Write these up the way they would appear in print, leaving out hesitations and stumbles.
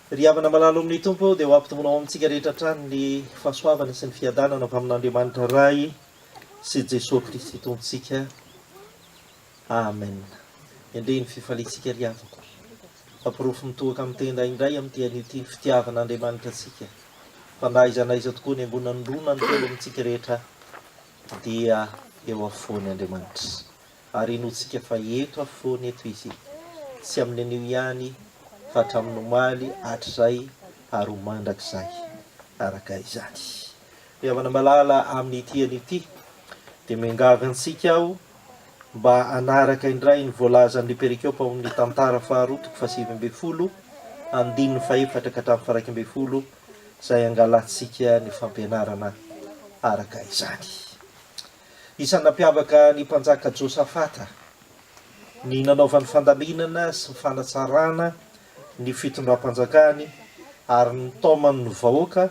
Ry havana malala ao amin'ny Tompo, dia ho ampitomboina ho amintsika rehetra hatrany ny fahasoavana sy ny fiadanana avy amin'Andriamanitra Ray sy Jesoa Kristy Tompontsika. Amen. Endrey ny fifaliantsika ry havako. Fa porofo mitohaka amin'ny tenda indray amin'ity anio ity ny fitiavan'Andriamanitra antsika. Fa na aiza na aiza tokoa ny ambonan'ny roa na ny telo amintsika rehetra dia eo afovoany Andriamanitra. Ary inoantsika fa eto afovoany eto Izy, tsy amin'ny anio ihany, fa hatramin'ny omaly, hatrizay, ary ho mandrakizay araka izany. Ry havana malala, amin'ity anio ity, dia miangavy antsika aho mba hanaraka indray ny voalazan'ny perikopa ao amin'ny Tantara faharoa toko fahasivy ambin'ny folo, andininy fahefatra ka hatramin'ny faha-iraika ambin'ny folo, izay hangalantsika ny fampianarana araka izany. Isan'ny nampiavaka ny mpanjaka Josafata ny nanaovany fandaminana sy fanatsarana ny fitondram-panjakany ary nitaomany ny vahoaka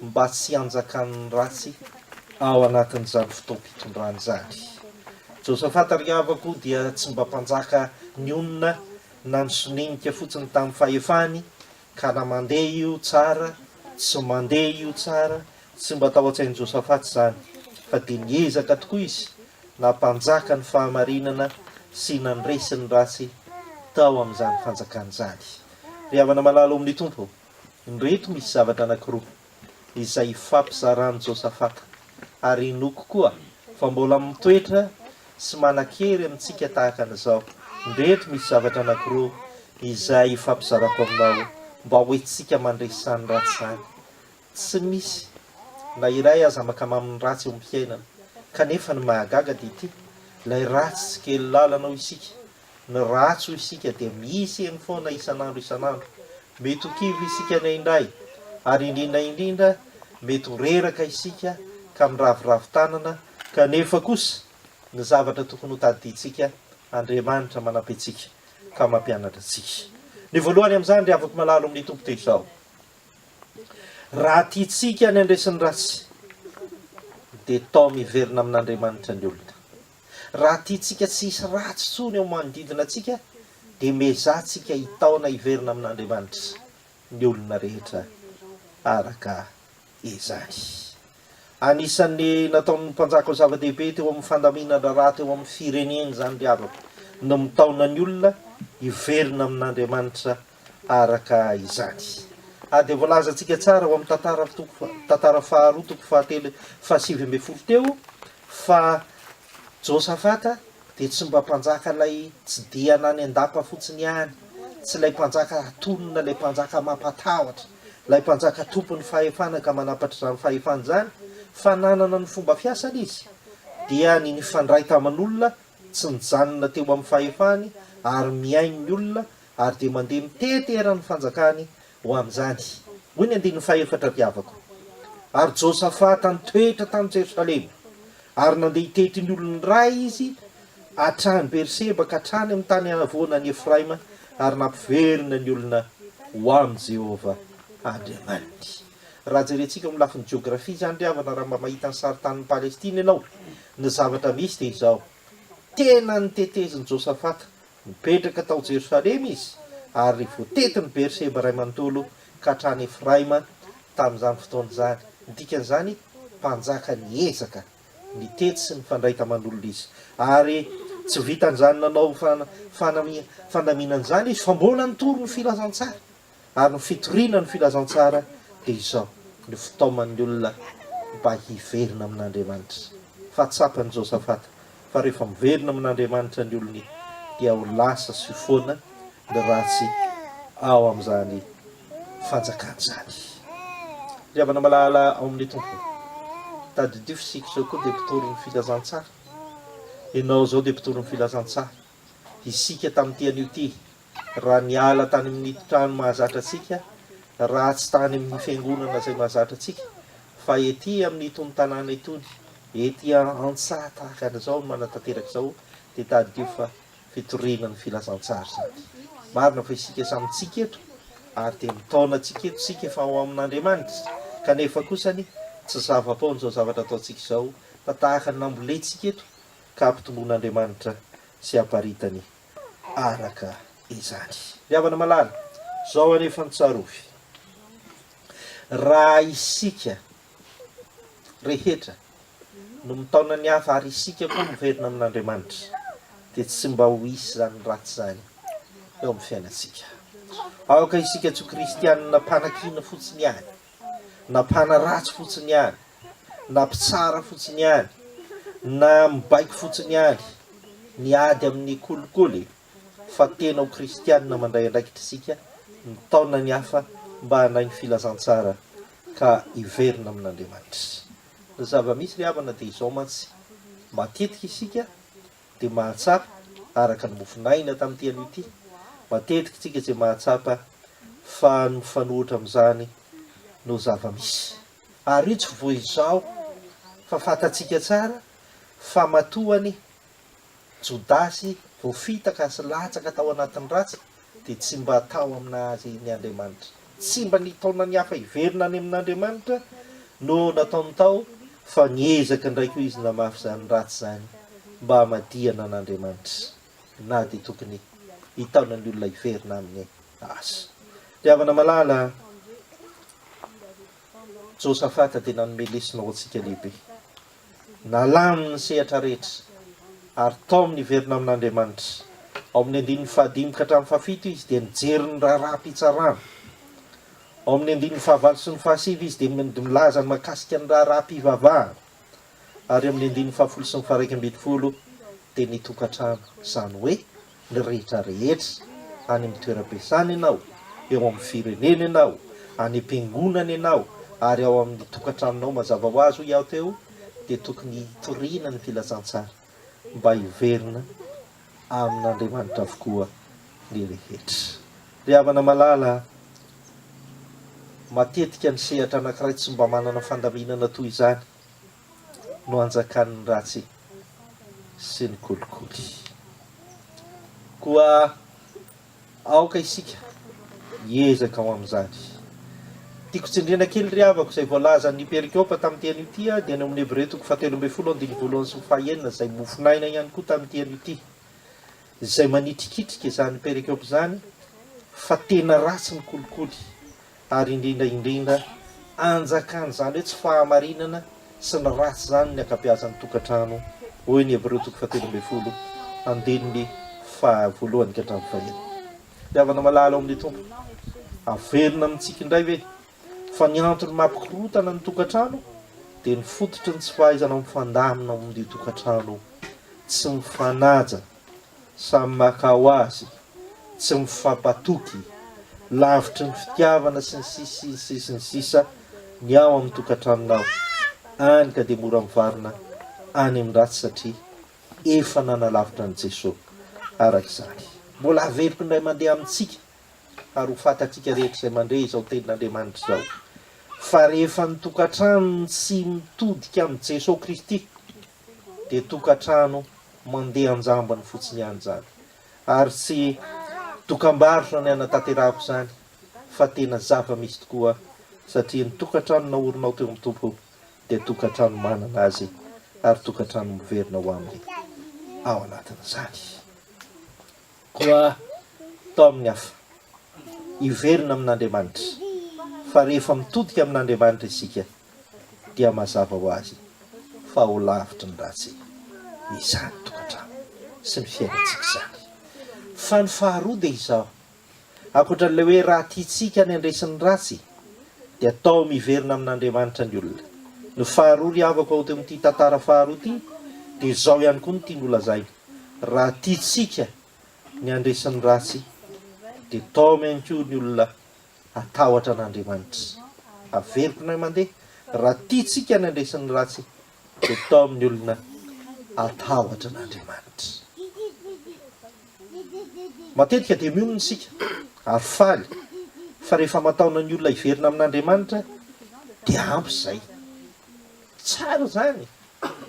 mba tsy hanjakan'ny ratsy ao anatin'izany fotoam-pitondrany izany. Josafata ry havako dia tsy mba mpanjaka nionona na nisoninika fotsiny tamin'ny fahefany ka na mandeha io tsara, tsy mandeha io tsara, Tsy mba tao an-tsain'i Josafata izany, fa dia niezaka tokoa izy nampanjaka ny fahamarinana sy nandresy ny ratsy tao amin'izany fanjakana izany. Ry havana malala ao amin'ny Tompo, indreto misy zavatra anankiroa izay ifampizaran'i Josafata, ary inoako koa fa mbola mitoetra sy manan-kery amintsika tahaka an'izao. Indreto misy zavatra anankiroa izay ifampizarako aminao mba hoentintsika mandresy izany ratsy izany. Tsy misy na iray aza mankamamy ny ratsy eo amin'ny fiainana. Kanefa ny mahagaga dia ity, ilay ratsy tsy kely lalana hoy isika, ny ratsy hoy isika dia misy eny foana isan'andro isan'andro. Mety ho kivy isika indraindray, ary indrindra indrindra mety ho reraka isika ka miraviravy tanana, kanefa kosa ny zavatra tokony ho tadidintsika, Andriamanitra manampy antsika ka mampianatra antsika. Ny voalohany amin'izany ry havako malala ao amin'ny Tompo dia izao. Raha tiantsika ny handresy ny ratsy, dia tao miverina amin'Andriamanitra ny olona. Raha tiantsika tsy hisy ratsy intsony eo manodidina antsika, dia miezahantsika hitaona hiverina amin'Andriamanitra ny olona rehetra araka izany. Anisan'ny nataon'ny mpanjaka ho zava-dehibe teo amin'ny fandaminan-draharaha teo amin'ny fireneny izany ry havako, ny mitaona ny olona hiverina amin'Andriamanitra araka izany. Ary dia voalazantsika tsara ao amin'ny tantara toko tantara faharoa toko fahatelo fahasivy ambin'ny folo teo fa Josafata dia tsy mba mpanjaka ilay tsy dia any an-dapa fotsiny ihany, tsy ilay mpanjaka atonina, ilay mpanjaka mampatahotra, ilay mpanjaka tompon'ny fahefana ka manapatra izany fahefana izany, fa nanana ny fomba fiasany izy, dia ny nifandray taman'olona, tsy nijanona teo amin'ny fahefany ary mihaino ny olona ary dia mandeha mitety eran'ny fanjakany ho amin'izany. Hoy ny andininy fahefatra, Ry havako. Ary Josafata nitoetra tany Jerosalema, ary nandeha hitety ny olon'ny ray izy hatrany Berseba ka hatrany amin'ny tany havoanan'i Efraima, ary nampiverina ny olona ho amin'i Jehovah Andriamaniny. Raha jerentsika eo amin'ny lafiny jeografia izany, ry havana, raha mba mahita ny sarin-tanin'i Palestina ianao, ny zavatra misy dia izao, tena notetezin'i Josafata Nipetraka tao Jerosalema izy, ary voatetin'i Berseba iray manontolo ka hatrany Efraima tamin'izany fotoana izany. Ny dikan'izany, mpanjaka niezaka nitety sy nifandray taman'olona izy. Ary tsy vitan'izany nanao fandaminana izany izy, fa mbola nitory ny filazantsara. Ary ny fitoriana ny filazantsara dia izao, ny fitaoman'ny olona mba hiverina amin'Andriamanitra. Fa tsapan'i Josafata fa rehefa miverina amin'Andriamanitra ny olony dia ho lasa sy ho foana ny ratsy ao amin'izany fanjakana izany. Ry havana malala ao amin'ny Tompo, tadidio fa isika izao koa dia mpitory ny filazantsara. Ianao izao dia mpitory ny filazantsara. Isika tamin'ity anio ity Raha niala tany amin'ny trano mahazatra antsika, raha tsy tany amin'ny fiangonana izay mahazatra antsika, fa ety amin'itony tanàna itony, ety an-tsaha tahaka an'izao no manatanteraka izao, dia tadidio fa fitoriana ny filazantsara izany. Marina fa isika samy tsika eto, ary dia mitaona antsika eto isika efa ao amin'Andriamanitra, kanefa kosa anie, tsy zava-poana izao zavatra ataontsika izao, fa tahaka ny nambolentsika eto, ka hampitomboan'Andriamanitra sy haparitany araka izany. Ry havana malala, izao anefa no tsarovy. Raha isika rehetra no mitaona ny hafa ary isika koa miverina amin'Andriamanitra, dia tsy mba ho hisy izany ratsy izany eo amin'ny fiainantsika. Aoka isika tsy ho kristianina mpanakiana fotsiny ihany, na mpanaratsy fotsiny ihany, na mpitsara fotsiny ihany, na mibaiko fotsiny ihany ny ady amin'ny kolikoly, fa tena ho kristianina mandray andraikitra isika, mitaona ny hafa mba handray ny filazantsara ka hiverina amin'Andriamanitra. Ny zava-misy ry havana dia izao mantsy, matetika isika dia mahatsapa, araka ny mofon'aina tamin'ity anio ity, matetika isika izay mahatsapa fa ny mifanohitra amin'izany no zava-misy. Ary io tsy vao izao fa fantatsika tsara fa matoa anie Jodasy voafitaka sy latsaka tao anatin'ny ratsy dia tsy mba tao amina azy ny Andriamanitra. Tsy mba nitaona ny hafa hiverina any amin'Andriamanitra no nataony tao fa niezaka indray koa izy namafy izany ratsy izany mba hamadihana an'Andriamanitra na dia tokony hitaona ny olona hiverina aminy aza. Ry havana malala, Josafata dia nanome lesona ho antsika lehibe. Nalaminy ny sehatra rehetra, ary tao amin'ny hiverina amin'Andriamanitra. Ao amin'ny andininy fahadimy ka hatramin'ny fahafito izy dia nijery ny raharaham-pitsarana. Ao amin'ny andininy fahavalo sy ny fahasivy izy dia milaza ny mahakasika ny raharaham-pivavahana. Ary amin'ny andininy fahafolo sy ny faha-11 dia ny tokantrano, izany hoe ny rehetra rehetra, any amin'ny toeram-piasana ianao, eo amin'ny firenena ianao, any am-piangonana ianao, ary ao amin'ny tokantranonao mazava ho azy hoy aho teo, dia tokony hitoriana ny filazantsara mba hiverina amin'Andriamanitra avokoa ny rehetra. Ry havana malala, matetika ny sehatra anankiray tsy mba manana fandaminana toy izany no anjakan'ny ratsy sy ny kolikoly. Koa aoka isika hiezaka ho amin'izany. Tiako tsindriana kely ry havako izay voalazan'ny perikopa tamin'ity anio ity dia ny ao amin'ny Hebreo toko fahatelo ambin'ny folo andininy voalohany sy ny fahaenina izay mofon'aina ihany koa tamin'ity anio ity. Izay manitrikitrika izany perikopa izany fa tena ratsy ny kolikoly ary indrindra indrindra anjakan'izany hoe tsy fahamarinana sy ny ratsy izany ny ankabeazan'ny tokantrano, hoy ny Hebreo toko fahatelo ambin'ny folo andininy faha voalohany ka hatramin'ny fahenina. Ry havana malala ao amin'ny Tompo, averina amintsika indray ve fa ny antony mampikorontana ny tokantrano dia ny fototry ny tsy fahaizana mifandamina ao amin'ny tokantrano, tsy mifanaja, Samy maka ho azy, tsy mifampatoky, lavitry ny fitiavana sy ny sisa sy ny sisa sy ny sisa ny ao amin'ny tokantranonao, any ka dia mora mivarina any amin'ny ratsy satria efa nanalavitra an'i Jesoa araka izany. Mbola averiko indray mandeha amintsika ary ho fantatsika rehetra izay mandre izao tenin'Andriamanitra izao fa rehefa ny tokantrano tsy mitodika amin'i Jesoa Kristy dia tokantrano mandeha an-jambany fotsiny ihany izany. Ary tsy dokambarotra ny hanatanterahako izany fa tena zava-misy tokoa satria ny tokantrano naorinao teo amin'ny Tompo dia tokantrano manana Azy ary tokantrano miverina ho Aminy ao anatin'izany. Koa tao amin'ny hafa, hiverina amin'Andriamanitra fa rehefa mitodika amin'Andriamanitra isika dia mazava ho azy fa ho lavitry ny ratsy izany tokantrano sy ny fiainantsika izany. Fa ny faharoa dia izao, ankoatra an'ilay hoe raha tiantsika ny handresy ny ratsy dia atao miverina amin'Andriamanitra ny olona. Ny faharoa ry havako ao amin'ity tantara faharoa ity dia izao ihany koa no tiany holazaina, raha tiantsika ny handresy ny ratsy dia taomy ihany koa ny olona hatahotra an'Andriamanitra. Averiko indray mandeha, raha tiantsika ny handresy ny ratsy, dia tao amin'ny olona hatahotra an'Andriamanitra. Matetika dia mionona isika ary faly fa rehefa mataona ny olona hiverina amin'Andriamanitra dia ampy izay. Tsara izany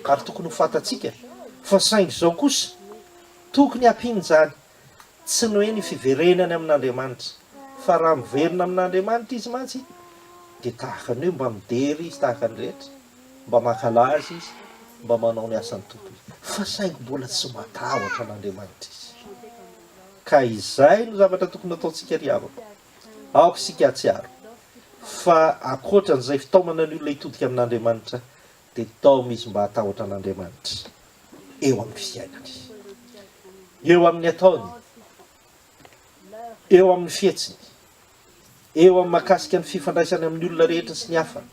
ary tokony ho fantatsika fa saingy izao kosa tokony hampiana izany Tsy ny hoe ny fiverenany amin'Andriamanitra, fa raha miverina amin'Andriamanitra izy mantsy dia tahaka ny hoe mba midera izy tahaka ny rehetra, mba mankalaza izy, mba manao ny asan'ny Tompo izy, fa saingy mbola tsy matahotra an'Andriamanitra izy. Ka izay no zavatra tokony hataontsika ry havako. Aoka isika hahatsiaro. Fa ankoatra an'izay fitaomana ny olona hitodika amin'Andriamanitra dia taomy izy mba hatahotra an'Andriamanitra eo amin'ny fiainany, eo amin'ny ataony, eo amin'ny fihetsiny, eo amin'ny mahakasika ny fifandraisany amin'ny olona rehetra sy ny hafa,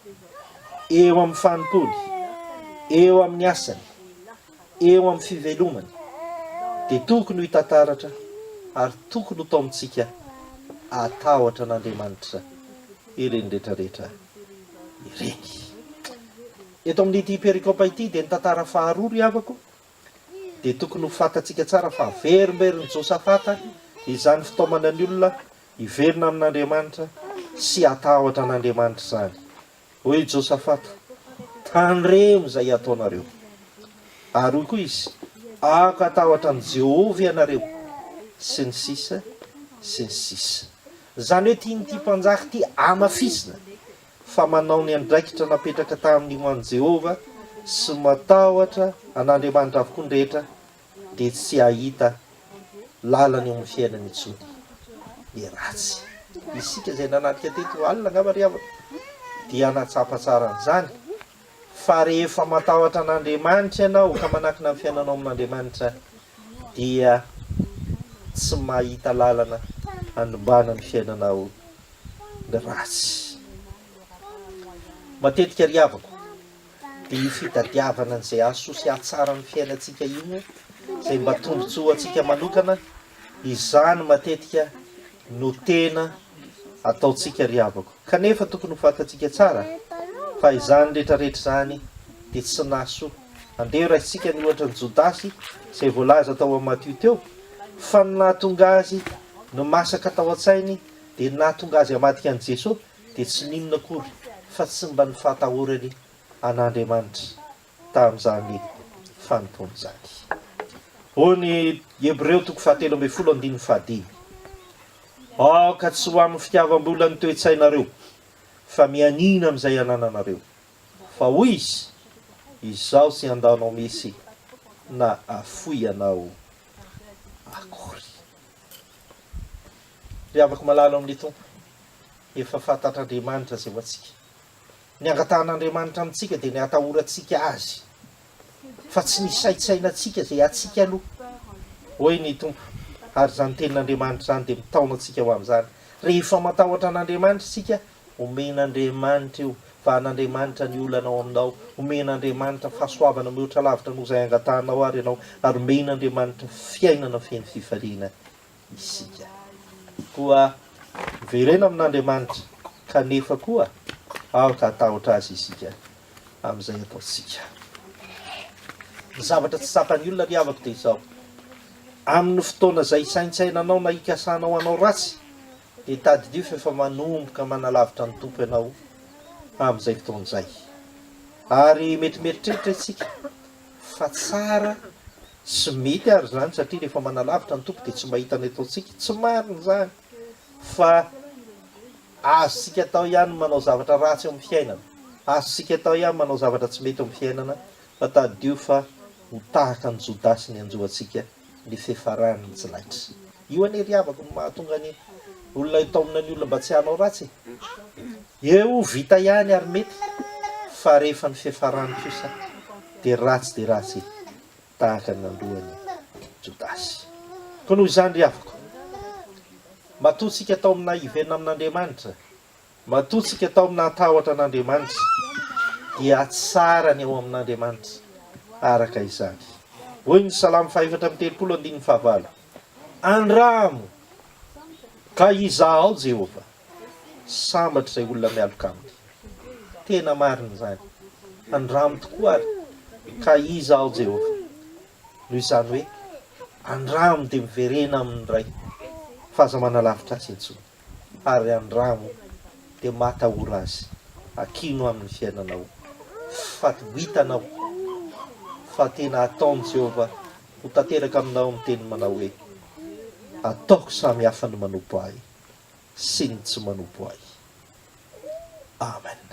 eo amin'ny fanompoany, eo amin'ny asany, eo amin'ny fivelomany, dia tokony ho hita taratra ary tokony ho taomintsika hatahotra an'Andriamanitra ireny rehetra rehetra ireny. Eto amin'ity perikopa ity dia ny tantara faharoa ry havako dia tokony ho fantatsika tsara fa averimberin'i Josafata izany fitaomana ny olona hiverina amin'Andriamanitra sy hatahotra an'Andriamanitra izany. Hoy i Josafata, Tandremo izay ataonareo. Ary hoy koa izy, Aoka hatahotra an'i Jehovah ianareo, sy ny sisa, sy ny sisa. Izany hoe tian'ity mpanjaka ity hamafisina fa manao ny andraikitra napetraka taminy ho an'i Jehovah sy matahotra an'Andriamanitra avokoa ny rehetra, dia tsy hahita lalana eo amin'ny fiainana intsony ny ratsy. Isika izay nanatrika teto alina angamba ry havana dia nahatsapa tsara an'izany fa rehefa matahotra an'Andriamanitra ianao ka manakina ny fiainanao amin'Andriamanitra dia tsy mahita lalana hanimbana ny fiainanao ny ratsy. Matetika ry havako dia io fitadiavana an'izay hahasoa sy hahatsara ny fiainantsika io, izay mba tombontsoa ho antsika manokana, izany matetika no tena ataontsika ry havako. Kanefa tokony ho fantatsika tsara fa izany rehetra rehetra izany dia tsy nahasoa. Andeha raisintsika ny ohatra an'i Jodasy izay voalaza tao amin'ny Matio teo, fa ny nahatonga azy no masaka tao an-tsainy dia ny nahatonga azy hamadika an'i Jesoa dia tsy n'inona akory fa tsy mba ny fahatahorany an'Andriamanitra tamin'izany fanompoana izany. Hoy ny Hebreo toko fahatelo ambin'ny folo andininy fahadimy, Aoka tsy ho amin'ny fitiavam-bola ny toe-tsainareo, fa mianiana amin'izay anananareo. Fa hoy Izy, Izaho tsy handao anao mihitsy na hahafoy anao akory. Ry havako malala ao amin'ny Tompo, efa fantatr'Andriamanitra izay ho antsika. Ny angatahan'Andriamanitra amintsika dia ny hatahorantsika Azy, fa tsy ny hisaintsainantsika izay antsika aloha. Hoy ny Tompo, ary izany tenin'Andriamanitra izany dia mitaona antsika ho amin'izany. Rehefa matahotra an'Andriamanitra isika, omen'Andriamanitra io, vahan'Andriamanitra ny olana ao aminao, omen'Andriamanitra fahasoavana mihoatra lavitra noho izay angatahanao ary ianao, ary omen'Andriamanitra fiainana feno fifaliana isika. Koa miverena amin'Andriamanitra, kanefa koa aoka hatahotra Azy isika amin'izay ataontsika. Ny zavatra tsy tsapan'ny olona ry havako dia izao, amin'ny fotoana izay isaintsainanao na ikasanao hanao ratsy, dia tadidio fa efa manomboka manalavitra ny Tompo ianao amin'izay fotoana izay. Ary mety mieritreritra isika fa tsara Tsy mety ary izany satria rehefa manalavitra ny Tompo dia tsy mahita ny ataontsika. Tsy marina izany fa azontsika atao ihany ny manao zavatra ratsy eo amin'ny fiainana. Azontsika atao ihany manao zavatra tsy mety eo amin'ny fiainana fa tadidio fa ho tahaka an'i Jodasy ny hanjo antsika ny fiafarany tsy laitra. Io anie ry havako no mahatonga ny olona hitaomina ny olona mba tsy hanao ratsy e. Eo vita ihany ary mety fa rehefa ny fiafarany kosa dia ratsy dia ratsy tahaka ny nandoan'i Jodasy. Koa noho izany ry havako, matoa tsika taomina hiverina amin'Andriamanitra, matoa tsika taomina hatahotra an'Andriamanitra, dia tsara ny ao amin'Andriamanitra araka izany. Hoy ny Salamo fahaefatra amby telopolo andininy fahavalo, Andramo ka izahao Jehovah, Sambatra izay olona mialoka aminy. Tena marina izany. Andramo tokoa ary ka iza aho Jehovah. Noho izany hoe andramo dia miverena aminy indray fa aza manalavitra azy intsony. Ary andramo dia matahora azy. Akino aminy ny fiainanao fa ho hitanao fa tena ataon'i Jehovah ho tanteraka aminao ny teny manao hoe, Ataoko samy hafa ny manompo ahy sy ny tsy manompo ahy. Amen.